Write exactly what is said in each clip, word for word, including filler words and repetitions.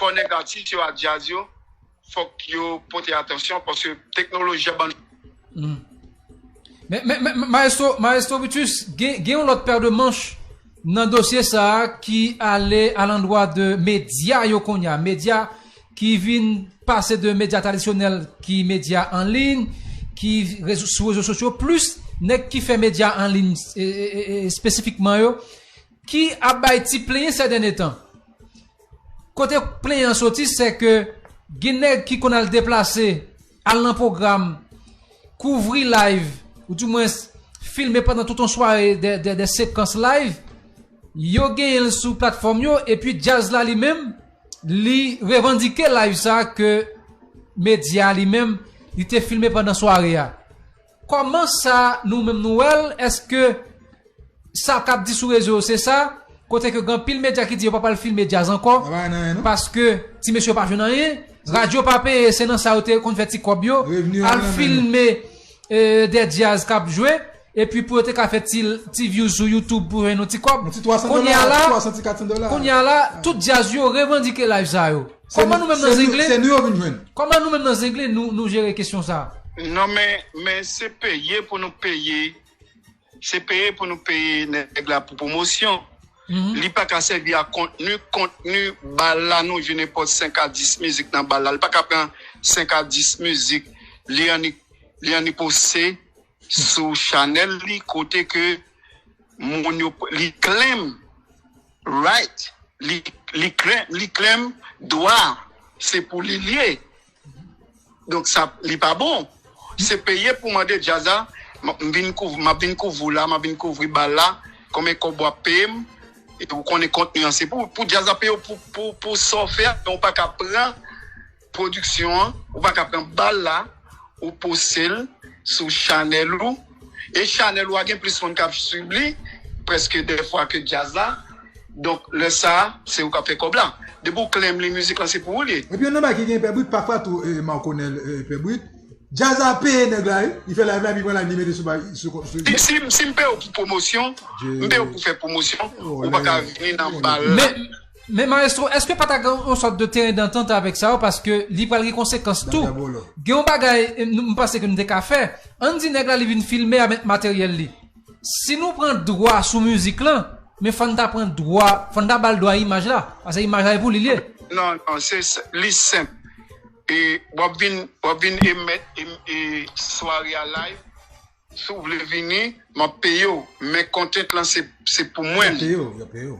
fò nèg atis yo ak djaz yo, fòk yo pote atansyon, paske teknoloji ap ban nou. Men, men, men, men, Maestro, Maestro Brutus, gen, gen yon lòt pè de manch nan dosye sa a ki ale alandwa de medya yo kounye a. Medya ki vin pase de medya tradisyonèl ki medya an liy, ki rezo, sou rezo sosyo, plis nèg ki fè medya an liy, e, e, e, e, espesifikman yo, ki ap bay ti plenyen sè dènye tan. Kote plenyen an soti, se ke gen nèg ki konn al deplase, al nan pwogram, kouvri live, ou dimwens filme pandan tout yon sware de, de, de sekans live, yo genyen l sou platfòm yo, epi djaz la li menm, li revandike live sa ke medya li menm, li te filme pandan sware a. Kòman sa nou menm nou wè l? Èske sa k ap di sou rezo yo se sa? Kote ke gen anpil medya ki di yo pa pral filme djaz ankò, paske ti mesye yo pa jwenn anyen, radyo pa peye, se nan sa yo te konn fè ti kòb yo, al filme, e, de djaz k ap jwe, epi pou yo te ka fè ti, ti views sou YouTube pou jwenn yon ti kòb. Kounye a la, kounye a la, tout djaz yo revandike live sa yo. Kòman nou menm nan Zengle, kòman nou menm nan Zengle nou, nou jere kesyon sa? Non, men, men se peye pou nou peye. Se peye pou nou peye nèg la pou pwomosyon. Li pa ka sèvi a kontni, kontni bal la, nou jwe nenpòt senk a dis mizik nan bal la. Li pa ka pran senk a dis mizik, li annik, li annik poste sou chanèl li, kote ke moun yo, li claim right, li, li claim, li claim dwa, se pou li l ye. Donk sa, li pa bon. Se peye pou mande djaz la, m ap vin kouvri, m ap vin kouvri w la, m ap vin kouvri bal la, konbyen kòb w ap peye m, epi ou konnen kontni an se pou, pou djaz la peye w pou, pou, pou sa w fè a, men ou pa ka pran pwodiksyon an, ou pa ka pran bal la, ou poste l sou chanèl ou, e chanèl ou a gen plis moun k ap swiv li, prèske de fwa ke djaz la. Donk, lè sa a, se ou k ap fè kòb la. Depi w claim li, mizik lan se pou ou li ye. Epi yon nan bagay ki gen Pè Brit, pafwa tou, e, Marconel, e, Pè Brit, djaz la peye nèg la, wi. Li fè live la, epi pran live, li mete sou, sou, sou. Si, si, si m peye w pou pwomosyon, m peye w pou fè pwomosyon, ou pa ka vini nan bal la. Men, men Maestro, èske pa ta gen yon sòt de teren dantant avèk sa yo, paske li pral gen konsekans tou. Gen yon bagay, e, nou, m panse ke nou te ka fè. Ann di nèg la li vin filme avèk materyèl li. Si nou pran dwa sou mizik lan, men fò n ta pran dwa, fò n ta ba l dwa imaj la. Paske imaj la e pou li l ye. Non, non, se, se, li senp. E w ap vin, w ap vin emèt, em, e, sware a live. Si w vle vini, m ap peye w. Men content lan se, se pou mwen li. Y ap peye w, y ap peye w.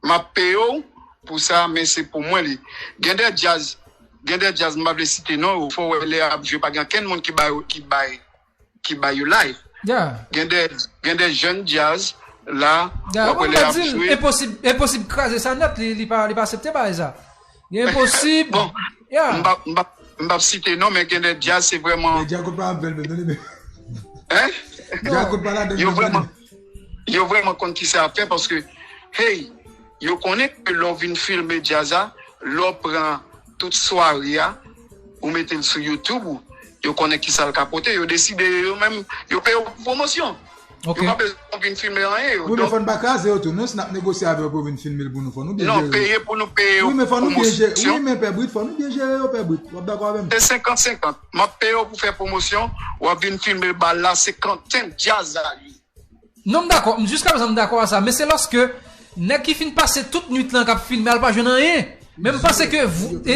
M ap peye w pou sa, men se pou mwen li. Gen de djaz, gen de djaz, m pa vle site non yo, fò w wè lè y ap jwe, pa gen ankenn moun ki bay, ki bay, ki bay yo live. Gen de, gen de jèn djaz la, w ap wè lè y ap jwe. Enposib, enposib kraze sa nèt, li, li pa, li pa aksepte bagay sa. Gen enposib. Bon, m pa, m pa, m p ap site non, men gen de djaz, se vrèman. Men djaz kout pa ap bèl, men, tande, men. Hein? Djaz kout pa ladan, yo vrèman, yo vrèman konn ki sa y ap fè, paske, hey, yo konnen ke lè w vin filme djaz la, lè w pran tout sware a, ou mete l sou YouTube, ou, yo konnen ki sa l ka pote, yo deside yo menm, yo peye w pou pwomosyon. Yo pa bezwen w vin filme anyen, yo. Wi, men fò n pa kraze yo tou, non, si n ap negosye avè yo pou yo vin filme l pou nou, fò nou byen jere. Non, peye pou nou peye yo. Wi, men fò nou byen jere. Wi, men Pè Brit, fò nou byen jere yo, Pè Brit. W ap dakò avè m? Se senkant senkant. M ap peye w pou fè pwomosyon, w ap vin filme bal la, se content djaz la li. Non, m dakò. M, jiska prezan, m dakò a sa. Men se lòske nèg ki fin pase tout nwit lan k ap filme a, l pa jwenn anyen. Men m panse ke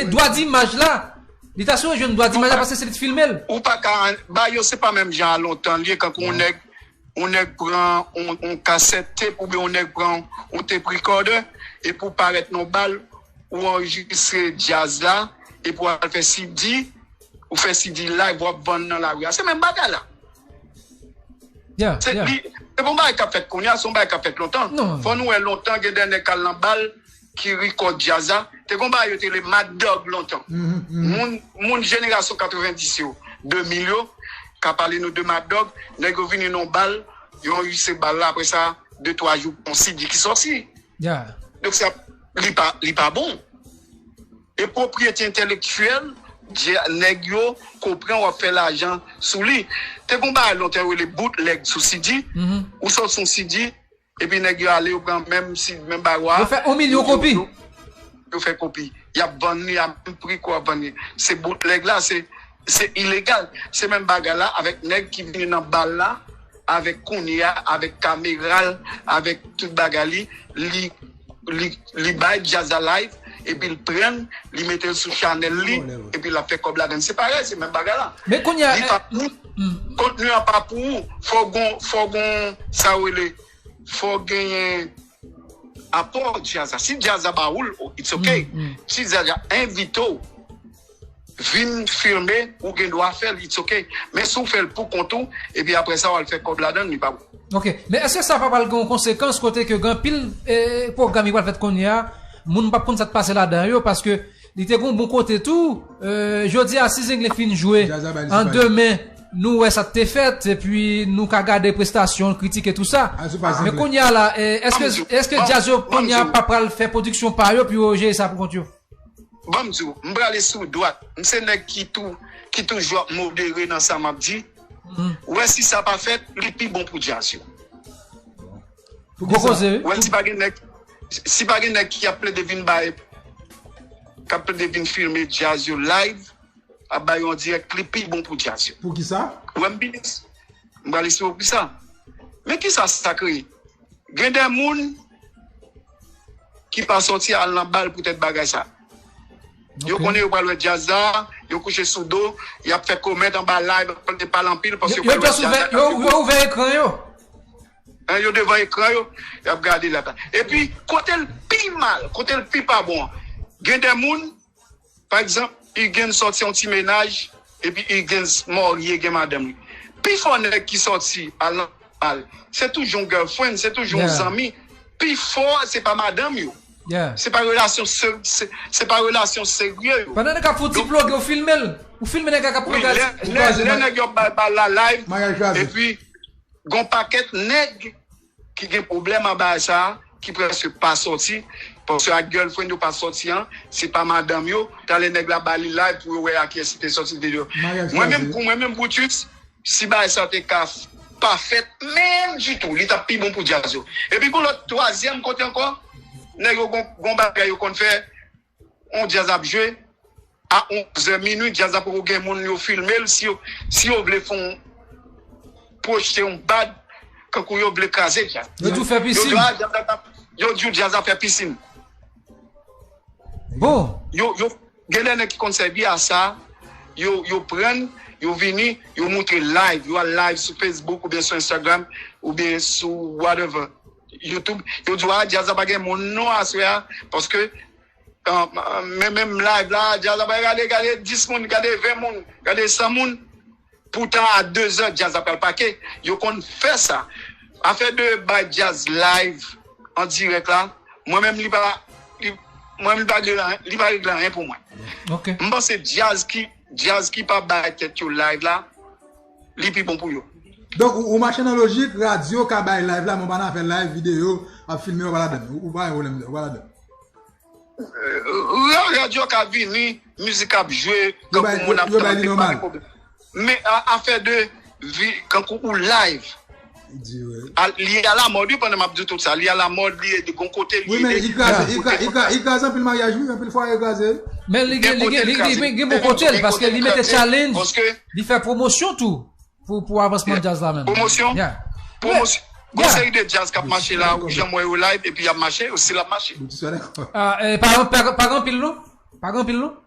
dwa dimaj la, li ta sipoze jwenn dwa dimaj la paske se li t filme l. Ou pa ka, ba yo se pa menm jan a lontan li ye, kankou yon nèg, yon nèg pran yon, yon kasèt tep oubyen yon nèg pran yon tep recorder, epi w parèt nan bal, ou anrejistre djaz la, epi w al fè C D, ou fè C D live, w ap vann nan lari a. Se menm bagay la. Se li, se pa yon bagay k ap fèt kounye a, se yon bagay k ap fèt lontan. Fò nou wè lontan, gen de nèg k al nan bal, ki rikòd djaz la. Te gon bagay yo te rele Mad Dog lontan. Moun, moun jenerasyon katrevenndis yo, de mil yo, ka pale nou de Mad Dog, nèg yo vini nan bal, yo anrejistre bal la, apre sa, de twa jou, yon C D ki sòti. Donk sa, li pa, li pa bon. E pwopriyete entèlektyèl, nèg yo konprann w ap fè lajan sou li. Te gon bagay lontan yo rele bootleg sou C D, ou sòti yon C D, epi nèg yo ale, yo pran menm si, menm bagay la. Yo fè yon milyon kopi. yo fè kopi. Y ap vann li a menm pri ke w ap vann li. Se bootleg la, se, se ilegal. Se menm bagay la avèk nèg ki vini nan bal la, avèk kounye a, avèk kamera l, avèk tout bagay li, li, li, li bay djaz la live, epi l pran l, li mete l sou chanèl li, epi l ap fè kòb ladan l. Se parèy, se menm bagay la. Men kounye a, li pa pou ou. Kontni an pa pou ou. Fò w gon, fò w gon, sa w rele, fò w genyen apò djaz la. Si djaz la ba ou l, oh, it's ok. Si djaz la envite w vin filme, ou gen dwa fè l, it's ok. Men si w fè l pou kont ou, epi apre sa, w al fè kòb ladan l, li pa bon. Ok. Men èske sa pa pral gen yon konsekans kote ke gen anpil, eh, pwogram ki pral fèt kounye a, moun p ap konn sa k pase ladan yo, paske li te gen yon bon kote tou, eh, jodi a, si Zenglen fin jwe, an demen, nou wè sa k te fèt, epi nou ka gade prestasyon, kritike tou sa. Men kounye a la, eh, èske, èske djaz yo kounye a pa pral fè pwodiksyon pa yo, pou yo jere sa pou kont yo? Ban m di w, m prale sou dwat. M se nèg ki tou, ki toujou ap modere nan sa m ap di. Ou wè, si sa pa fèt, li pi bon pou djaz yo. Gwo koze, wi. Ou wè, si pa gen nèg, si pa gen nèg ki ap plede vin bay, k ap plede vin filme djaz yo live, ap bay yo an dirèk, li pi bon pou djaz yo. Poukisa? Ou wè, m vini, m prale sou poukisa. Men kisa sa kreye? Gen de moun ki pa sòti al nan bal poutèt bagay sa. Yo konnen yo pral wè djaz la, yo kouche sou do, y ap fè kòmantè anba live, ap pale anpil paske yo pral wè djaz la. Yo ouvè ekran yo. Hein, yo devan ekran yo, y ap gade la. Epi, kote l pi mal, kote l pi pa bon an, gen de moun, pa egzanp, Huguens sòti yon ti mennaj, epi Huguens marye, gen madanm li. Pifò nèg ki sòti al nan bal, se toujou yon girlfriend, se toujou yon zanmi. Pifò, se pa madanm yo. Se pa relasyon se, se, se pa relasyon serye yo. Pandan nèg ap fè yon ti ploge, ou filme l. Ou filme nèg la k ap ploge. Lè, lè, lè nèg yo ap bay bal la live, epi gon pakèt nèg ki gen pwoblèm an bagay sa a, ki prèske pa sòti, paske ak girlfriend yo pa sòti an, se pa madanm yo, talè nèg la ba li live pou yo wè a kiyès li te sòti, li te di yo. Mwen menm, pou mwen menm, Brutus, si bagay sa te ka f-, pa fèt menm ditou, li t ap pi bon pou djaz yo. Epi gon lòt twazyèm kote ankò, nèg yo gon, gon bagay yo konn fè, on djaz ap jwe, a onzè minui, djaz la poko gen moun, yo filme l, si yo, si yo vle fè yon, pwojte yon bad, kankou yo vle kraze djaz. Yo di w fè pisin. Yo di w djaz la fè pisin. Bon. Yo, yo, gen de nèg ki konn sèvi a sa, yo, yo pran, yo vini, yo moutre live, yo al live sou Facebook oubyen sou Instagram, oubyen sou whatever, YouTube. Yo di w, a, djaz la pa gen moun non aswè a, paske men menm live la, djaz la bay gade, gade dis moun, gade ven moun, gade san moun. Poutan a dezè, djaz la pral pake. Yo konn fè sa. Afè de bay djaz live an dirèk la, mwen menm li pa, li, mwen menm li pa regle anyen, li pa regle anyen pou mwen. M panse djaz ki, djaz ki pa bay tèt yo live la, li pi bon pou yo. Donk, ou, ou mache nan lojik, radyo ka bay live la, men w pa nan afè live, videyo, ap filme, w pa ladann. Ou, ou pa gen pwoblèm, ou pa ladann. Radyo ka vini, mizik ap jwe, kankou moun ap tande, pa gen pwoblèm. Men a, afè de vi, kankou ou live. Li alamòd, wi, pandan m ap di tout sa. Li alamòd, li ede, gon kote li ede. Wi, men li kraze, li kraze anpil maryaj, wi, anpil fwaye kraze. Men li gen, li gen, li gen, li gen bon kote l, paske li mete challenge, li fè pwomosyon tou. Pou, pou avansman djaz la menm. Pwomosyon? Pwomosyon. Gon seri de djaz k ap mache la, ou janm wè yo live, epi y ap mache, yo still ap mache. Ah, eh, pa, pa, pa gen anpil non. Pa gen anpil non.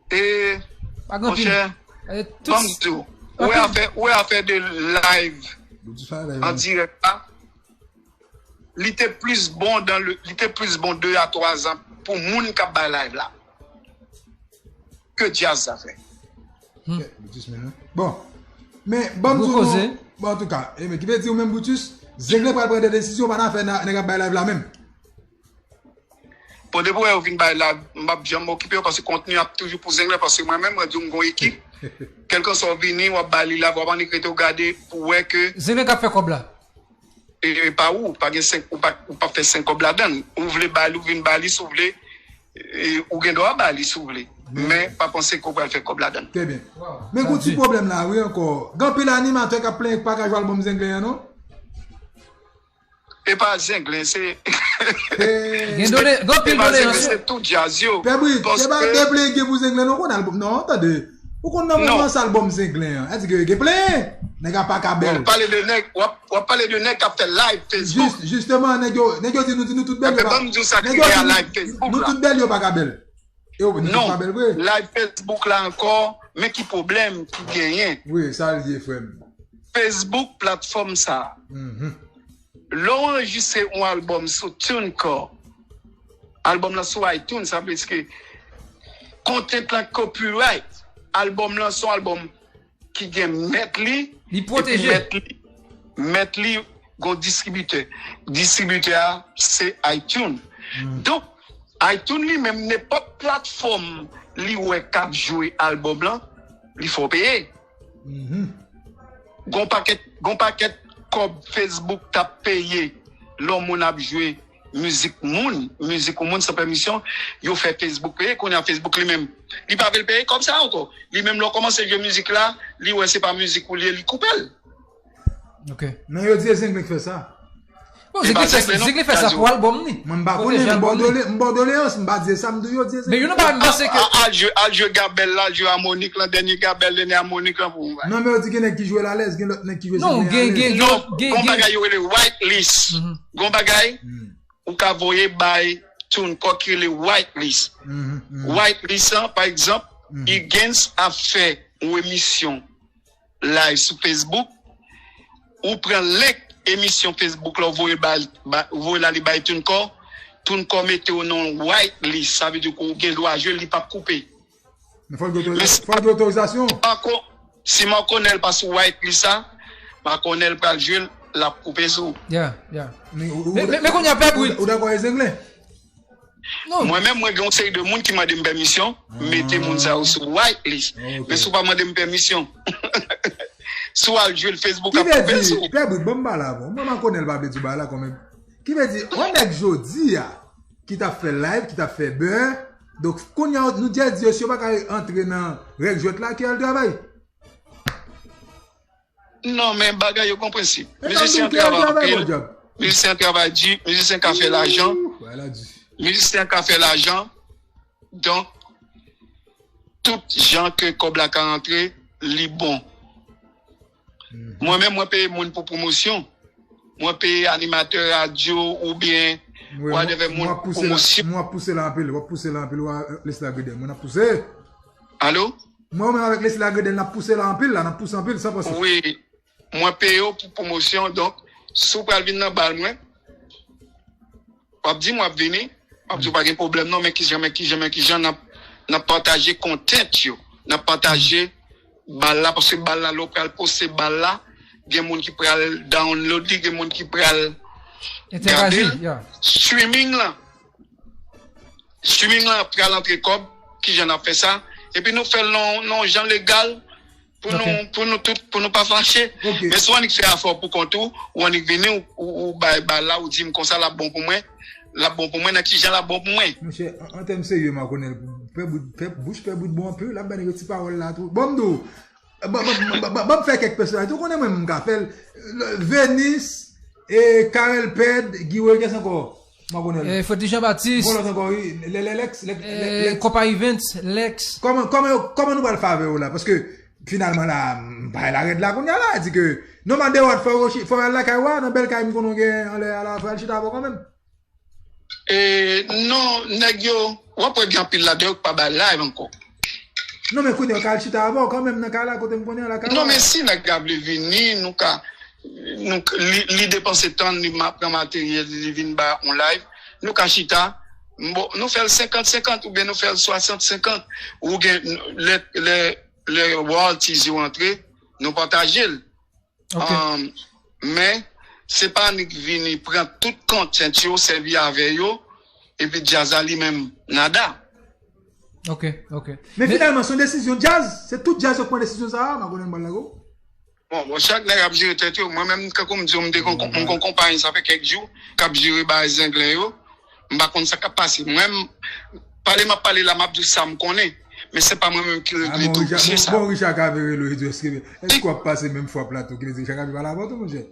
E, pa gen anpil. Monchè, ban m di w, ou wè afè, ou wè afè de live an dirèk la, li te plis bon dan le, li te plis bon de a twa zan pou moun k ap bay live la ke djaz sa fè. Bon, men ban m di w non. Bon, antouka, e men ki vle di ou menm Brutus, Zenglen pral pran de desizyon, pa nan afè nèg ap bay live la menm. Bon, depi w wè yo vin bay live, m p ap janm okipe yo, paske kontni ap toujou pou Zenglen, paske mwen menm, mwen di w m gon ekip. Kèlkanswa w vini, w ap bay li live, w ap annik rete w gade pou w wè ke Zenglen k ap fè kòb la. E, e pa ou, pa gen senk, ou pa, ou pa fè senk kòb ladann. Ou vle ba li, ou vin ba li, si w vle, e, ou gen dwa ba li, si w vle. Men, pa panse ke w pral fè kòb ladann. Trè byen. Men gon ti pwoblèm la, wi, ankò. Gen anpil animatè k ap plenyen k pa ka jwe albòm Zenglen an, non? E pa Zenglen, se, Gen dole, gen anpil doleyans. Se tout djaz yo. Pè Brit, se pa de plenyen gen pou Zenglen non, konn albòm. Non, tande. Ou konn nan moman sa albòm Zenglen an. Sa di ke gen plenyen. Nèg a pa ka bèl. W ap pale de nèg, w ap, w ap pale de nèg k ap fè live Facebook. Jis, jisteman, nèg yo, nèg yo di nou, di nou tout bèl yo pa. Ban m di w sa ki gen a live Facebook la. Nou tout bèl yo pa ka bèl. E w, nou tout pa bèl vre. Non, live Facebook la ankò, men ki pwoblèm ki genyen. Wi, sa l ye, frè m. Facebook, platfòm sa. Lè w anrejistre yon albòm sou TuneCore, albòm lan sou iTunes, sa vle di ke content lan copyright, albòm lan se yon albòm ki gen mèt li, li pwoteje. Mèt li, mèt li gon distribitè. Distribitè a, se iTunes. Donk, iTunes li menm, nenpòt platfòm li wè k ap jwe albòm lan, li fè w peye. Gon pakèt, gon pakèt kòb Facebook t ap peye lè yon moun ap jwe mizik moun, mizik yon moun san pèmisyon, yo fè Facebook peye. Kounye a Facebook li menm, li pa vle peye kòb sa ankò. Li menm lè w kòmanse jwe mizik la, li wè se pa mizik ou li ye, li koupe l. Ok. Non, yo di e Zenglen k fè sa. Bon, Zenglen fè sa, Zenglen fè sa pou albòm li. Mwen m pa konnen, m ba w dole, m ba w doleyans, m pa di e sa, m di yo di e Zenglen. Men youn nan bagay m panse ke al jwe, al jwe Gabèl la, al jwe Amonic lan, dènye Gabèl, dènye Amonic lan pou mwen. Non, men yo di gen nèg ki jwe l alèz, gen lòt nèg ki jwe Zenglen alèz. Non, gen, gen, gen, gen bagay yo rele whitelist. Gon bagay ou ka voye bay TuneCore ki rele whitelist. Whitelist lan, pa egzanp, Higgins ap fè yon emisyon live sou Facebook, ou pran link emisyon Facebook la, ou voye l bay, bay, ou voye l ale bay TuneCore, TuneCore mete w nan whitelist, sa vle di ke ou gen dwa jwe l, li p ap koupe. Men fò l gen otoriza-, fò l gen otorizasyon. Si Marco, si Marconel pa sou whitelist sa, Marconel pral jwe l, l ap koupe sou ou. Yeah, yeah. Men, men, men kounye a Pè Brit. Ou dakò e Zenglen? Non. Mwen menm, mwen gen yon seri de moun ki mande m pèmisyon, m mete moun sa yo sou whitelist. Men si w pa mande m pèmisyon, si w al jwe l Facebook ap koupe l sou ou. Pè Brit, ban m pale avè w. Mwen, Marconel pa vle di bagay la kanmenm. Ki vle di, yon nèg jodi a, ki t ap fè live, ki t ap fè bè. Donk, kounye a, nou djè di yo, si yo pa ka antre nan règ jwèt la, ki al travay. Non, men bagay yo gon prensip. Mizisyen an travay anpil. Mizisyen an travay di, mizisyen ka fè lajan. Mizisyen ka fè lajan. Donk, tout jan ke kòb la ka rantre, li bon. Mwen menm, mwen peye moun pou pwomosyon. Mwen peye animatè radyo oubyen whatever moun pou pwomosyon. Mwen ap pouse la anpil, w ap pouse la anpil, w a Leslie Lagreden. Mwen ap pouse. Alo? Mwen menm avèk Leslie Lagreden, n ap pouse la anpil la, n ap pouse anpil, san panse. Wi. Mwen peye w pou pwomosyon, donk, si w pral vin nan bal mwen, w ap di m w ap vini, w ap di w pa gen pwoblèm non, men kijan, men kijan, men kijan, n ap, n ap pataje content yo, n ap pataje bal la, paske bal la, lè w pral poste bal la, gen moun ki pral download li, gen moun ki pral gade l. Streaming lan, Streaming lan pral antre kòb, kijan n ap fè sa? Epi nou fè l nan, nan yon jan legal pou nou, pou nou tout, pou nou pa fache. Men si w annik fè afè w pou kont ou, ou annik vini, ou, ou, ou bay bal la, ou di m konsa l ap bon pou mwen, l ap bon pou mwen, nan kijan l ap bon pou mwen. Monchè, an, an tèm serye, Marconel, pè Brit, pè, bouch pè Brit bon anpil, l ap bay nèg yo ti pawòl la tou. Bon, m di w, Ban, ban, ban, ban, ban m fè kèk pèsonalite. Ou konnen mwen menm m ka fè l. Venus, e, Carel Ped, Guy Wilkens ankò. Mwen konnen l. E, Freddy Jean Baptiste. Gon lòt ankò, wi. Lè, lè, Lex, Lex, Lex. Konpayi Vince, Lex. Kòman, kòman yo, kòman nou pral fè avè yo la? Paske, finalman la, m bay la rèd la kounye a la. Di ke, no matter what, fò yo chi-, fò yo al lakay ou a, nan bèl kay m konnen w gen anlè a la, fò yo al chita avè w kanmenm. E, non, nèg yo, w ap wè gen anpil ladan yo ki pa bay live ankò. Non, men kounye a, yo ka al chita avè w kanmenm nan kay la, kote m konnen an lakay la. Non, men si nèg la vle vini, nou ka, nou, li, li depanse tan, li ma-, pran materyèl, li vin ba on live, nou ka chita, bon, nou fè l senkant senkant oubyen nou fè l swasant senkant. Ou gen, lè, lè, lè royalties yo antre, nou pataje l. Ok. Um, men, se pa annik vini pran tout content yo, sèvi avè yo, epi djaz la li menm, nada. Ok, ok. Men finalman, se yon desizyon djaz, se tout djaz yo pran desizyon sa a, Marconel Bal Lago. Bon, bon, chak nèg ap jere tèt yo. Mwen menm, kankou m di w, m te gon, m gon konpayi, sa fè kèk jou, k ap jere bagay Zenglen yo. M pa konn sa k ap pase. Mwen, m, pale m ap pale la, m ap di w sa m konnen. Men se pa mwen menm ki regle tout dosye sa. Bon, Richard Cavé rele w, li di w èske, èske w ap pase menm fwa plato, ki vle di Richard Cavé pale avè w tou, monchè?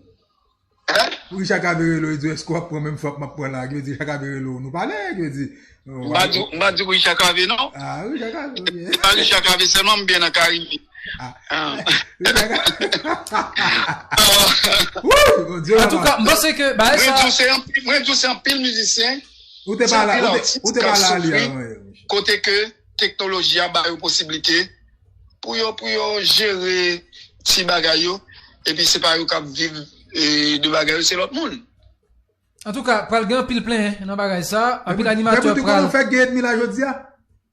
Hein? Pou Richard Cavé rele w, li di, èske w ap pran menm fòk m ap pran la? Ki vle di Richard Cavé rele w, nou pale, ki vle di. M pa di, m pa di Richard Cavé, non. Ah, Richard Cavé. Se pa Richard Cavé sèlman, m byen nan Karimi. Ah. Ah. Richard Cavé. Wouh, mon Dieu, An tou ka, m panse ke bagay Mwen sa. di w se anpil, mwen di w se anpil mizisyen, Ou te se pa la, anpil ou te, atis ou te k pa ap la li soufri, avan. kote ke teknoloji a ba yo posiblite pou yo, pou yo jere ti bagay yo, epi se pa yo k ap viv e, de bagay yo, se lòt moun. An tou ka, pral gen anpil plenyen nan bagay sa. Anpil Dèpou- animatè Dèpou di pral. Kòman w fè gen ènmi la jodi a?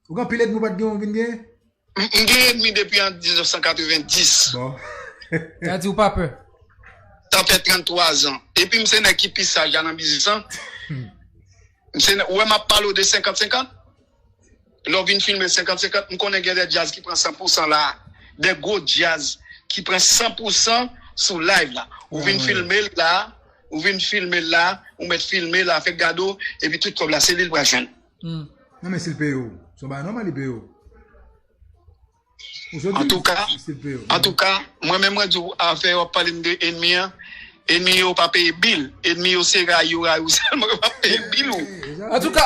Ou gen anpil ènmi ou pa t gen, ou vin gen? M m gen ènmi depi an mil nèf san katrevenndis. Bon. Sa di ou pa pè. Sa fè tranntwa zan. Epi m se nèg ki pi saj la nan biznis lan. M se nèg, ou wè m ap pale w de senkant senkant. Lè w vin filme senkant senkant, m konnen gen de djaz ki pran san pousan la. De gwo djaz ki pran san pousan sou live la. Ou vin Ah, ouais. filme l la, ou vin filme l la, ou mèt filme la, fèk gade w, epi tout kòb la, se li l pral jwenn. Hmm. Non, men si l peye w, se yon bagay nòmal li peye w. Ou sot di, Antouka, si l peye w. Antouka, mwen menm mwen di w afè w ap pale m de ènmi an, ènmi yo pa peye bil, ènmi yo se rayi w, rayi w sèlman, yo pa peye bil ou. Exact. An tou ka,